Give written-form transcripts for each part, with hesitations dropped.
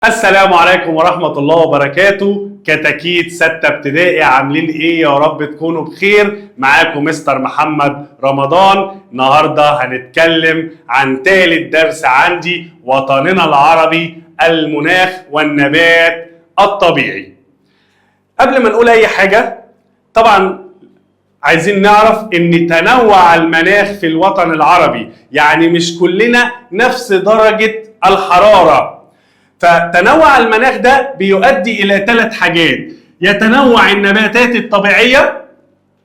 السلام عليكم ورحمة الله وبركاته. كتاكيت ستة ابتدائي، عاملين ايه؟ يا رب تكونوا بخير. معاكم مستر محمد رمضان. النهاردة هنتكلم عن ثالث درس عندي، وطننا العربي، المناخ والنبات الطبيعي. قبل ما نقول اي حاجة طبعا عايزين نعرف ان تنوع المناخ في الوطن العربي، يعني مش كلنا نفس درجة الحرارة. فتنوع المناخ ده بيؤدي الى ثلاث حاجات. يتنوع النباتات الطبيعية،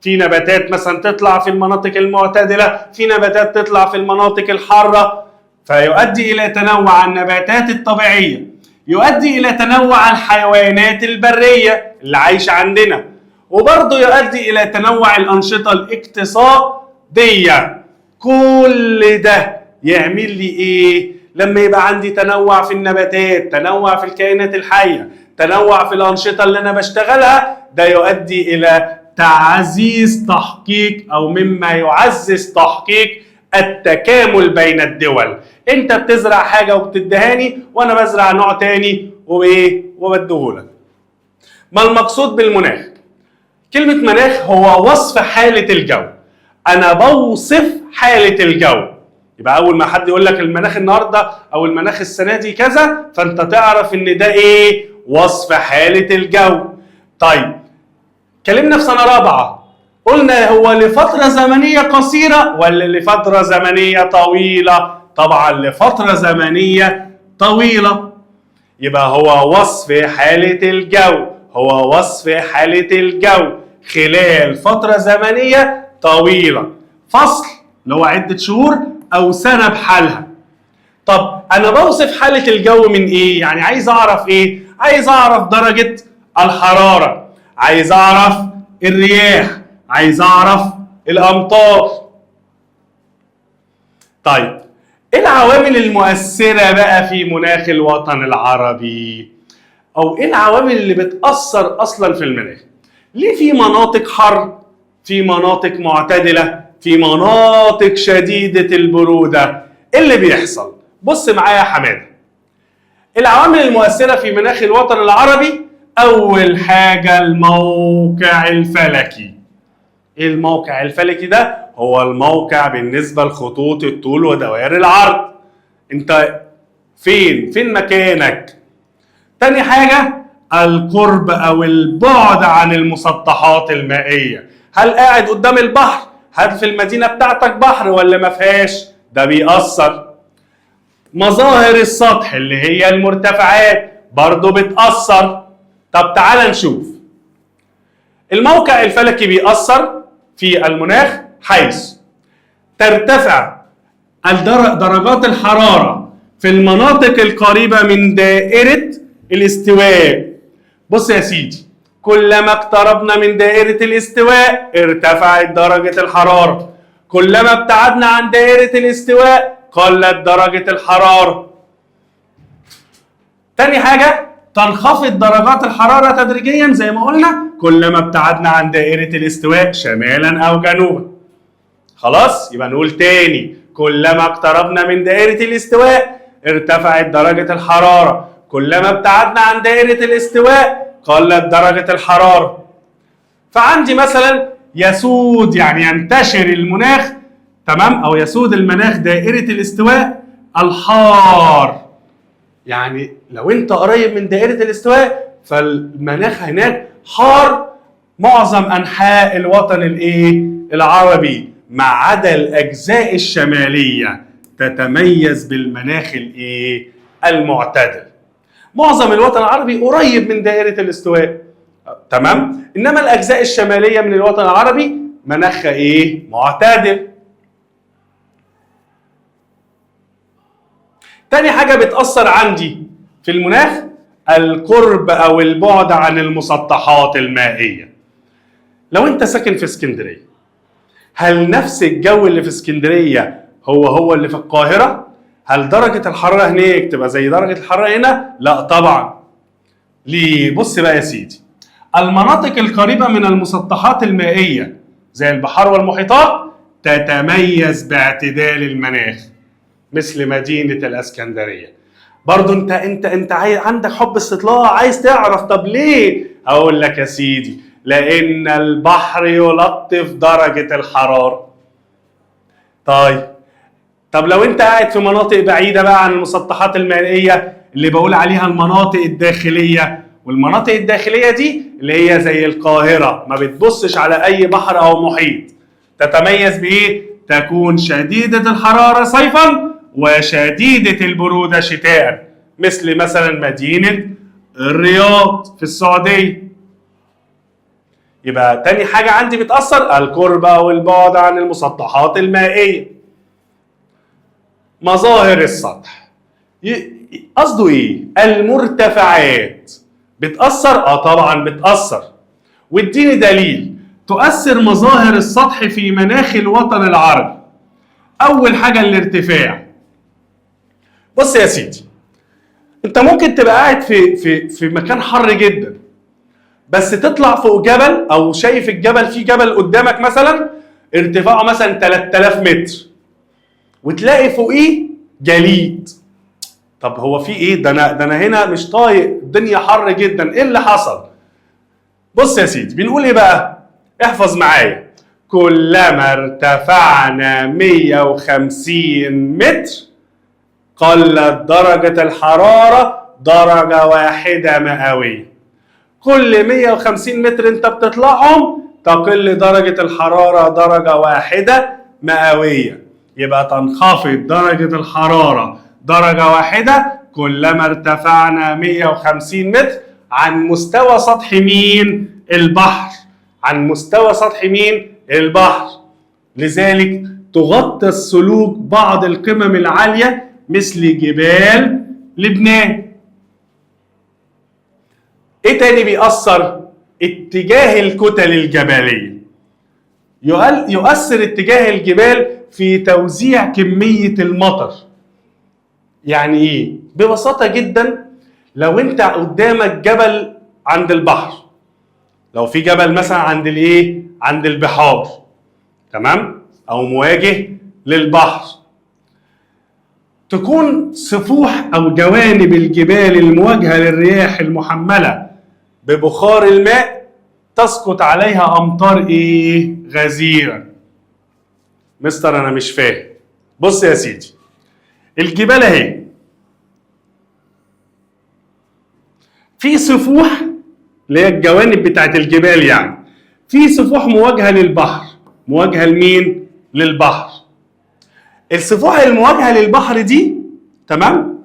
في نباتات مثلا تطلع في المناطق المعتدلة، في نباتات تطلع في المناطق الحارة، فيؤدي الى تنوع النباتات الطبيعية. يؤدي الى تنوع الحيوانات البرية اللي عايشة عندنا، وبرضه يؤدي الى تنوع الانشطة الاقتصادية. كل ده يعمل لي ايه؟ لما يبقى عندي تنوع في النباتات، تنوع في الكائنات الحية، تنوع في الأنشطة اللي أنا بشتغلها، ده يؤدي إلى تعزيز تحقيق أو مما يعزز تحقيق التكامل بين الدول. أنت بتزرع حاجة وبتدهاني، وأنا بزرع نوع تاني وإيه وبديهولك. ما المقصود بالمناخ؟ كلمة مناخ هو وصف حالة الجو. أنا بوصف حالة الجو. يبقى اول ما حد يقول لك المناخ النهارده او المناخ السنة دي كذا، فانت تعرف ان ده ايه؟ وصف حاله الجو. طيب اتكلمنا في سنة رابعه، قلنا هو لفترة زمنية قصيرة ولا لفترة زمنية طويلة؟ طبعا لفترة زمنية طويلة. يبقى هو وصف حاله الجو، هو وصف حاله الجو خلال فترة زمنية طويلة، فصل اللي هو عده شهور او سنة بحالها. طب انا بوصف حاله الجو من ايه؟ يعني عايز اعرف ايه؟ عايز اعرف درجه الحرارة، عايز اعرف الرياح، عايز اعرف الامطار. طيب ايه العوامل المؤثرة بقى في مناخ الوطن العربي؟ او ايه العوامل اللي بتاثر اصلا في المناخ؟ ليه في مناطق حر، في مناطق معتدلة، في مناطق شديدة البرودة؟ ايه اللي بيحصل؟ بص معايا يا حمادة. العوامل المؤثرة في مناخ الوطن العربي، أول حاجة الموقع الفلكي. ايه الموقع الفلكي ده؟ هو الموقع بالنسبة لخطوط الطول ودوائر العرض. انت فين؟ فين مكانك؟ تاني حاجة القرب أو البعد عن المسطحات المائية. هل قاعد قدام البحر؟ هل في المدينة بتاعتك بحر ولا ما فيهاش؟ ده بيأثر. مظاهر السطح اللي هي المرتفعات برضو بتأثر. طب تعال نشوف الموقع الفلكي بيأثر في المناخ، حيث ترتفع درجات الحرارة في المناطق القريبة من دائرة الاستواء. بص يا سيدي، كلما اقتربنا من دائرة الاستواء ارتفعت درجة الحرارة، كلما ابتعدنا عن دائرة الاستواء قلت درجة الحرارة. تاني حاجة تنخفض درجات الحرارة تدريجيا زي ما قلنا كلما ابتعدنا عن دائرة الاستواء شمالا أو جنوبا. خلاص، يبقى نقول تاني، كلما اقتربنا من دائرة الاستواء ارتفعت درجة الحرارة، كلما ابتعدنا عن دائرة الاستواء قلت درجة الحرارة. فعندي مثلا يسود، يعني ينتشر المناخ، تمام، او يسود المناخ دائرة الاستواء الحار. يعني لو انت قريب من دائرة الاستواء فالمناخ هناك حار معظم انحاء الوطن الايه؟ العربي، ما عدا الاجزاء الشمالية تتميز بالمناخ الايه؟ المعتدل. معظم الوطن العربي قريب من دائرة الاستواء، تمام، انما الاجزاء الشمالية من الوطن العربي مناخها ايه؟ معتدل. تاني حاجة بتأثر عندي في المناخ القرب او البعد عن المسطحات المائية. لو انت ساكن في اسكندرية، هل نفس الجو اللي في اسكندرية هو هو اللي في القاهرة؟ هل درجة الحرارة هناك تبقى زي درجة الحرارة هنا؟ لا طبعا. ليه؟ بص بقى يا سيدي، المناطق القريبة من المسطحات المائية زي البحار والمحيطات تتميز باعتدال المناخ مثل مدينة الاسكندرية. برضو انت عايز، عندك حب استطلاع، عايز تعرف طب ليه؟ هقول لك يا سيدي، لان البحر يلطف درجة الحرارة. طيب، طب لو انت قاعد في مناطق بعيدة بقى عن المسطحات المائية اللي بقول عليها المناطق الداخلية، والمناطق الداخلية دي اللي هي زي القاهرة، ما بتبصش على أي بحر أو محيط، تتميز بإيه؟ تكون شديدة الحرارة صيفا وشديدة البرودة شتاء، مثل مثلا مدينة الرياض في السعودية. يبقى تاني حاجة عندي بتأثر القرب والبعد عن المسطحات المائية. مظاهر السطح قصده ايه؟ المرتفعات بتأثر؟ طبعا بتأثر. واديني دليل. تؤثر مظاهر السطح في مناخ الوطن العربي. اول حاجة الارتفاع. بص يا سيدي، انت ممكن تبقى قاعد في مكان حر جدا، بس تطلع فوق جبل او شايف الجبل، في جبل قدامك مثلا ارتفاعه مثلا 3000 متر، وتلاقي فوقيه جليد. طب هو في ايه؟ ده انا هنا مش طايق، الدنيا حر جدا، ايه اللي حصل؟ بص يا سيدي، بنقول ايه بقى؟ احفظ معايا، كلما ارتفعنا 150 متر قلت درجة الحرارة درجة واحدة مئوية. كل 150 متر انت بتطلعهم تقل درجة الحرارة درجة واحدة مئوية. يبقى تنخفض درجة الحرارة درجة واحدة كلما ارتفعنا 150 متر عن مستوى سطح مين؟ البحر. عن مستوى سطح مين؟ البحر. لذلك تغطي الثلوج بعض القمم العالية مثل جبال لبنان. ايه تاني بيأثر؟ اتجاه الكتل الجبلية. يؤثر اتجاه الجبال في توزيع كمية المطر. يعني ايه؟ ببساطة جدا، لو انت قدامك جبل عند البحر، لو في جبل مثلا عند الايه؟ عند البحار، تمام؟ او مواجه للبحر، تكون سفوح او جوانب الجبال المواجهة للرياح المحملة ببخار الماء تسقط عليها امطار ايه؟ غزيرة. مستر انا مش فاهم. بص يا سيدي، الجبال اهي، في سفوح اللي هي الجوانب بتاعت الجبال، يعني في سفوح مواجهة للبحر. مواجهة لمين؟ للبحر. السفوح المواجهة للبحر دي، تمام،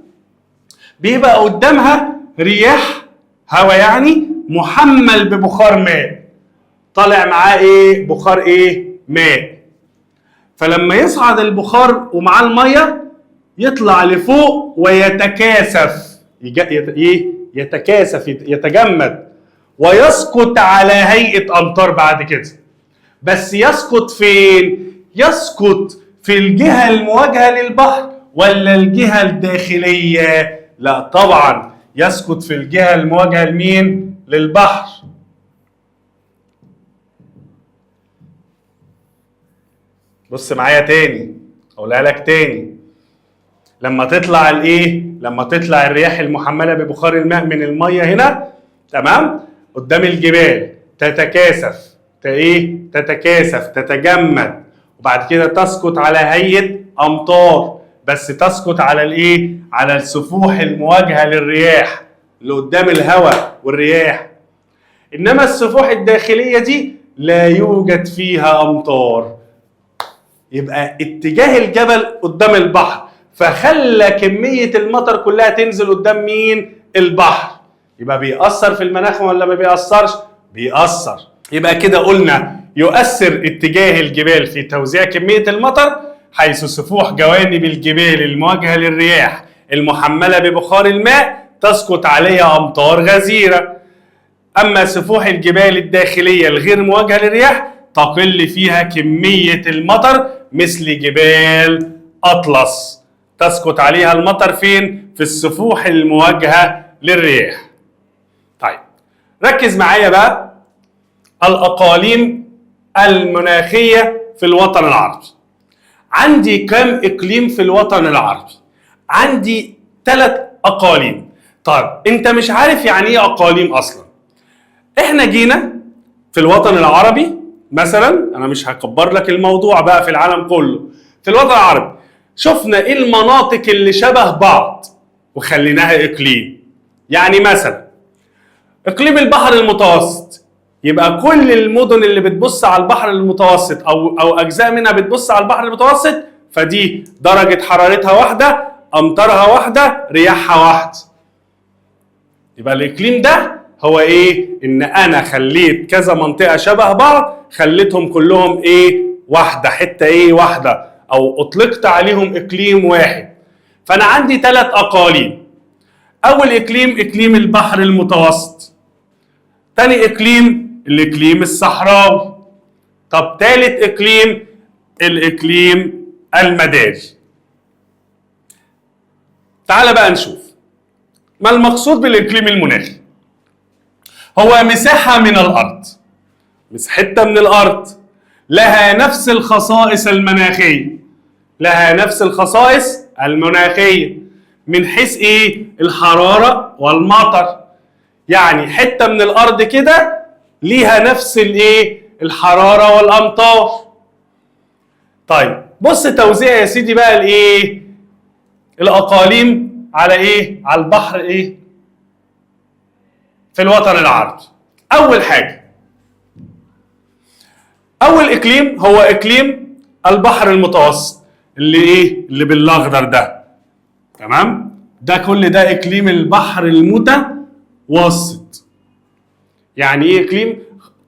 بيبقى قدامها رياح، هواء يعني محمل ببخار ماء، طالع معاه ايه؟ بخار ايه؟ ماء. فلما يصعد البخار ومعاه المية يطلع لفوق ويتكاثف، يتكاثف، يتجمد، ويسقط على هيئة أمطار بعد كده. بس يسقط فين؟ يسقط في الجهة المواجهة للبحر ولا الجهة الداخلية؟ لا طبعا يسقط في الجهة المواجهة لمين؟ للبحر. بص معايا تاني، اقولها لك تاني. لما تطلع الايه؟ لما تطلع الرياح المحملة ببخار الماء من المية هنا، تمام، قدام الجبال تتكاثف، ايه؟ تتكاثف، تتجمد، وبعد كده تسقط على هيئة أمطار، بس تسقط على الايه؟ على السفوح المواجهة للرياح اللي قدام الهواء والرياح. إنما السفوح الداخلية دي لا يوجد فيها أمطار. يبقى اتجاه الجبل قدام البحر، فخلى كمية المطر كلها تنزل قدام مين؟ البحر. يبقى بيأثر في المناخ ولا ما بيأثرش؟ بيأثر. يبقى كده قلنا يؤثر اتجاه الجبال في توزيع كمية المطر، حيث سفوح جوانب الجبال المواجهة للرياح المحملة ببخار الماء تسقط عليها أمطار غزيرة. أما سفوح الجبال الداخلية الغير مواجهة للرياح تقل فيها كمية المطر، مثل جبال أطلس تسقط عليها المطر فين؟ في السفوح المواجهة للرياح. طيب ركز معايا بقى، الأقاليم المناخية في الوطن العربي. عندي كم إقليم في الوطن العربي؟ عندي 3 اقاليم. طيب انت مش عارف يعني ايه اقاليم اصلا. احنا جينا في الوطن العربي مثلا، انا مش هكبر لك الموضوع بقى في العالم كله، في الوطن العربي شفنا ايه المناطق اللي شبه بعض وخليناها اقليم. يعني مثلا اقليم البحر المتوسط، يبقى كل المدن اللي بتبص على البحر المتوسط او اجزاء منها بتبص على البحر المتوسط، فدي درجة حرارتها واحدة، امطارها واحدة، رياحها واحدة. يبقى الاقليم ده هو ايه؟ ان انا خليت كذا منطقة شبه بعض، خليتهم كلهم ايه؟ واحدة، حتة ايه؟ واحدة، او اطلقت عليهم اقليم واحد. فانا عندي 3 اقاليم. اول اقليم اقليم البحر المتوسط، تاني اقليم الاقليم الصحراوي، طب تالت اقليم الاقليم المداري. تعال بقى نشوف ما المقصود بالاقليم المناخي. هو مساحة من الأرض، حتة من الأرض لها نفس الخصائص المناخية، لها نفس الخصائص المناخية من حيث إيه؟ الحرارة والمطر. يعني حتة من الأرض كده ليها نفس الإيه؟ الحرارة والأمطار. طيب بص توزيع يا سيدي بقى الإيه؟ الأقاليم على إيه؟ على البحر إيه؟ في الوطن العربي. أول حاجة، أول إقليم هو إقليم البحر المتوسط اللي إيه؟ اللي بالأخضر ده، تمام؟ ده كل ده إقليم البحر المتوسط. يعني إيه إقليم؟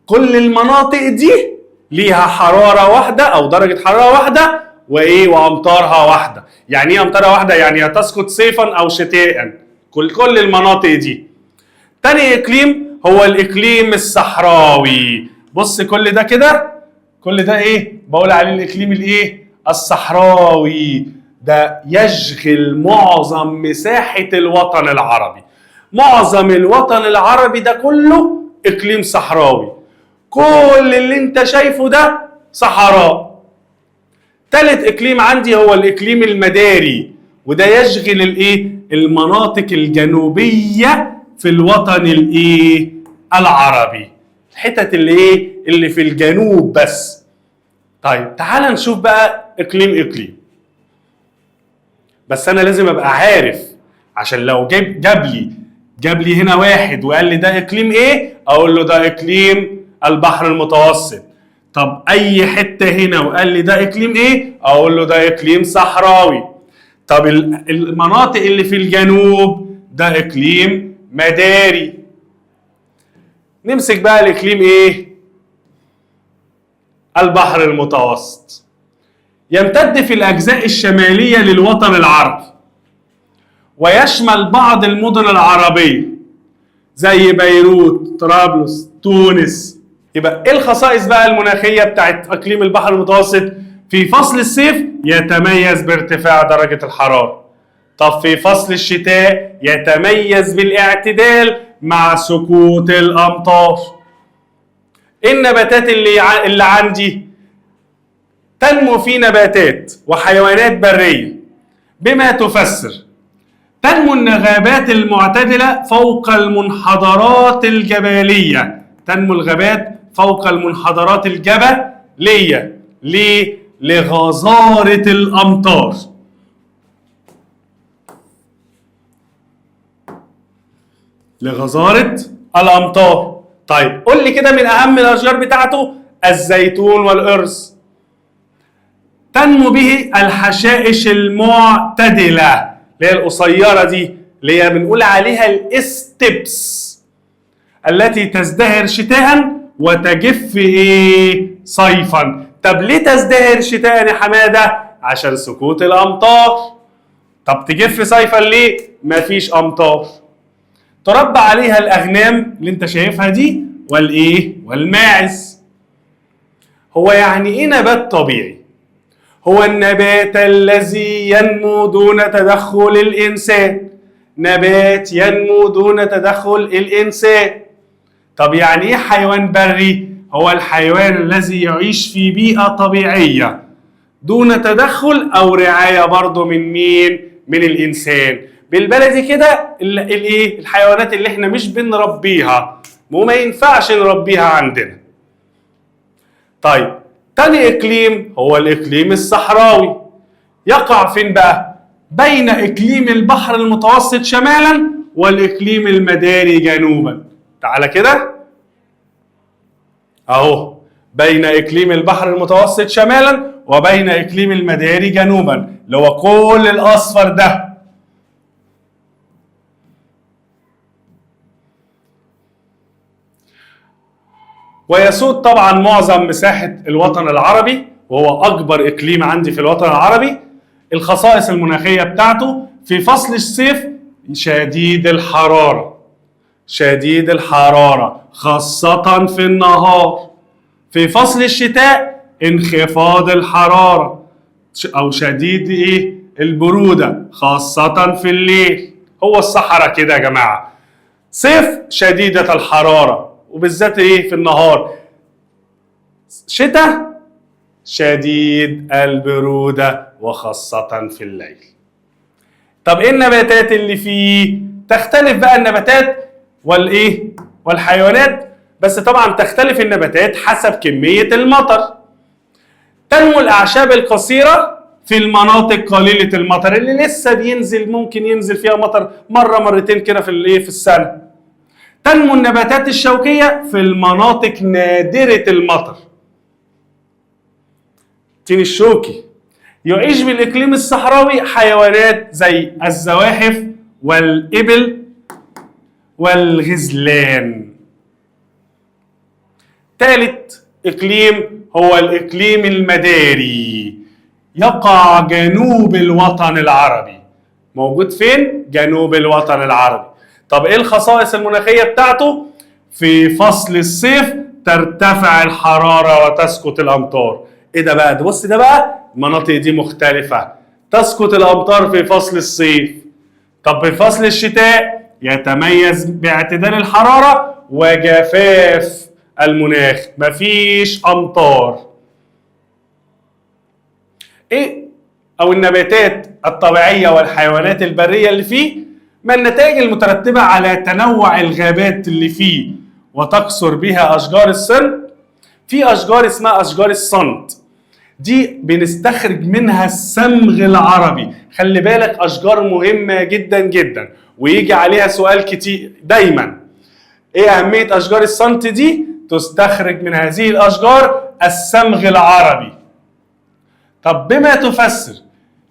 كل المناطق دي ليها حرارة واحدة أو درجة حرارة واحدة وإيه؟ وأمطارها واحدة. يعني إيه أمطارها واحدة؟ يعني تسقط صيفا أو شتاء، كل المناطق دي. تاني إقليم هو الإقليم الصحراوي. بص كل ده كده، كل ده إيه؟ بقول عليه الإقليم الإيه؟ الصحراوي. ده يشغل معظم مساحة الوطن العربي. معظم الوطن العربي ده كله إقليم صحراوي، كل اللي انت شايفه ده صحراء. تالت إقليم عندي هو الإقليم المداري، وده يشغل الإيه؟ المناطق الجنوبية في الوطن الايه؟ العربي، الحتت اللي ايه؟ اللي في الجنوب بس. طيب تعال نشوف بقى اقليم اقليم. بس انا لازم ابقى عارف، عشان لو جاب لي هنا واحد وقال لي ده اقليم ايه، اقول له ده اقليم البحر المتوسط. طب اي حتة هنا وقال لي ده اقليم ايه، اقول له ده اقليم صحراوي. طب المناطق اللي في الجنوب ده اقليم مداري. نمسك بقى الاقليم ايه؟ البحر المتوسط. يمتد في الاجزاء الشمالية للوطن العربي، ويشمل بعض المدن العربية زي بيروت، طرابلس، تونس. يبقى ايه الخصائص بقى المناخية بتاعت اقليم البحر المتوسط؟ في فصل الصيف يتميز بارتفاع درجه الحرارة. طب في فصل الشتاء يتميز بالاعتدال مع سقوط الأمطار. النباتات اللي عندي تنمو في نباتات وحيوانات برية بما تفسر. تنمو الغابات المعتدلة فوق المنحدرات الجبلية. تنمو الغابات فوق المنحدرات الجبلية. ليه؟ لغزارة الأمطار. لغزارة الأمطار. طيب قول لي كده من أهم الأشجار بتاعته الزيتون والأرز. تنمو به الحشائش المعتدلة اللي هي القصيرة دي، اللي هي بنقول عليها الاستبس، التي تزدهر شتاء وتجف ايه؟ صيفا. طب ليه تزدهر شتاء يا حمادة؟ عشان سقوط الأمطار. طب تجف صيفا ليه؟ مفيش أمطار. تربى عليها الأغنام اللي انت شايفها دي والايه؟ والماعز. هو يعني ايه نبات طبيعي؟ هو النبات الذي ينمو دون تدخل الإنسان. نبات ينمو دون تدخل الإنسان. طب يعني ايه حيوان بري؟ هو الحيوان الذي يعيش في بيئة طبيعية دون تدخل أو رعاية برضه من مين؟ من الإنسان. بالبلدي كده الايه؟ الحيوانات اللي احنا مش بنربيها وما ينفعش نربيها عندنا. طيب تاني اقليم هو الاقليم الصحراوي. يقع فين بقى؟ بين اقليم البحر المتوسط شمالا والاقليم المداري جنوبا. تعالى كده اهو، بين اقليم البحر المتوسط شمالا وبين اقليم المداري جنوبا، اللي هو كل الاصفر ده. ويسود طبعا معظم مساحة الوطن العربي، وهو اكبر اقليم عندي في الوطن العربي. الخصائص المناخية بتاعته في فصل الصيف شديد الحرارة، شديد الحرارة خاصة في النهار. في فصل الشتاء انخفاض الحرارة أو شديد إيه؟ البرودة خاصة في الليل. هو الصحراء كده يا جماعة، صيف شديدة الحرارة وبالذات إيه؟ في النهار، شتاء شديد البرودة وخاصة في الليل. طب إيه النباتات اللي فيه؟ تختلف بقى النباتات والإيه؟ والحيوانات، بس طبعا تختلف النباتات حسب كمية المطر. تنمو الأعشاب القصيرة في المناطق قليلة المطر، اللي لسه بينزل، ممكن ينزل فيها مطر مرة مرتين كده في الإيه؟ في السنة. تنمو النباتات الشوكية في المناطق نادرة المطر. التين الشوكي. يعيش بالإقليم الصحراوي حيوانات زي الزواحف والإبل والغزلان. ثالث إقليم هو الإقليم المداري، يقع جنوب الوطن العربي. موجود فين؟ جنوب الوطن العربي. طب إيه الخصائص المناخية بتاعته؟ في فصل الصيف ترتفع الحرارة وتسقط الأمطار. إيه ده بقى؟ ده بص ده بقى المناطق دي مختلفة، تسقط الأمطار في فصل الصيف. طب في فصل الشتاء يتميز باعتدال الحرارة وجفاف المناخ، مفيش أمطار. إيه أو النباتات الطبيعية والحيوانات البرية اللي فيه؟ ما النتائج المترتبة على تنوع الغابات اللي فيه وتقصر بها أشجار الصن؟ في أشجار اسمها أشجار الصنط، دي بنستخرج منها الصمغ العربي. خلي بالك أشجار مهمة جدا جدا ويجي عليها سؤال كتير دايما. ايه أهمية أشجار الصنط دي؟ تستخرج من هذه الأشجار الصمغ العربي. طب بما تفسر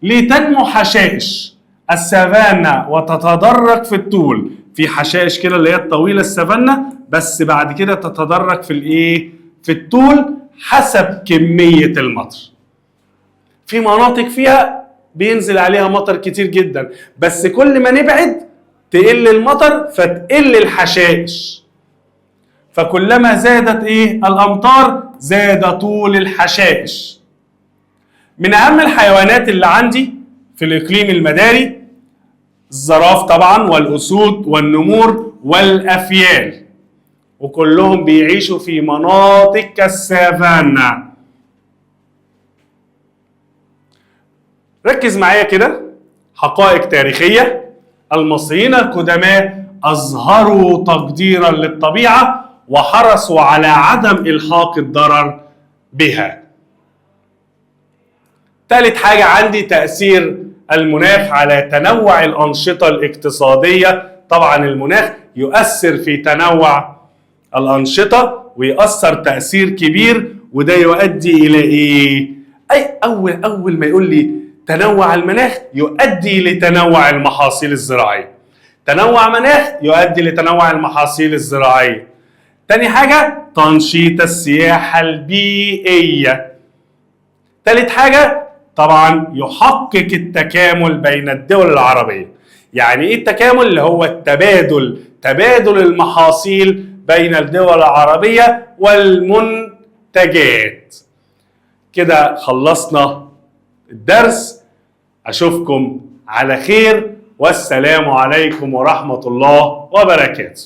ليه تنمو حشائش السافانا وتتدرج في الطول؟ في حشائش كده اللي هي الطويلة السافانا، بس بعد كده تتدرج في الايه؟ في الطول حسب كمية المطر. في مناطق فيها بينزل عليها مطر كتير جدا، بس كل ما نبعد تقل المطر فتقل الحشائش، فكلما زادت ايه الامطار زاد طول الحشائش. من اهم الحيوانات اللي عندي في الاقليم المداري الزراف طبعا والاسود والنمور والافيال، وكلهم بيعيشوا في مناطق السافانا. ركز معايا كده، حقائق تاريخية. المصريين القدماء أظهروا تقديرا للطبيعة وحرصوا على عدم إلحاق الضرر بها. ثالث حاجة عندي تأثير المناخ على تنوع الأنشطة الاقتصادية. طبعا المناخ يؤثر في تنوع الأنشطة ويأثر تأثير كبير، وده يؤدي إلى إيه؟ أي أول ما يقول لي تنوع المناخ يؤدي لتنوع المحاصيل الزراعية. تنوع مناخ يؤدي لتنوع المحاصيل الزراعية. تاني حاجة تنشيط السياحة البيئية. تالت حاجة طبعا يحقق التكامل بين الدول العربية. يعني ايه التكامل؟ اللي هو التبادل، تبادل المحاصيل بين الدول العربية والمنتجات. كده خلصنا الدرس، أشوفكم على خير، والسلام عليكم ورحمة الله وبركاته.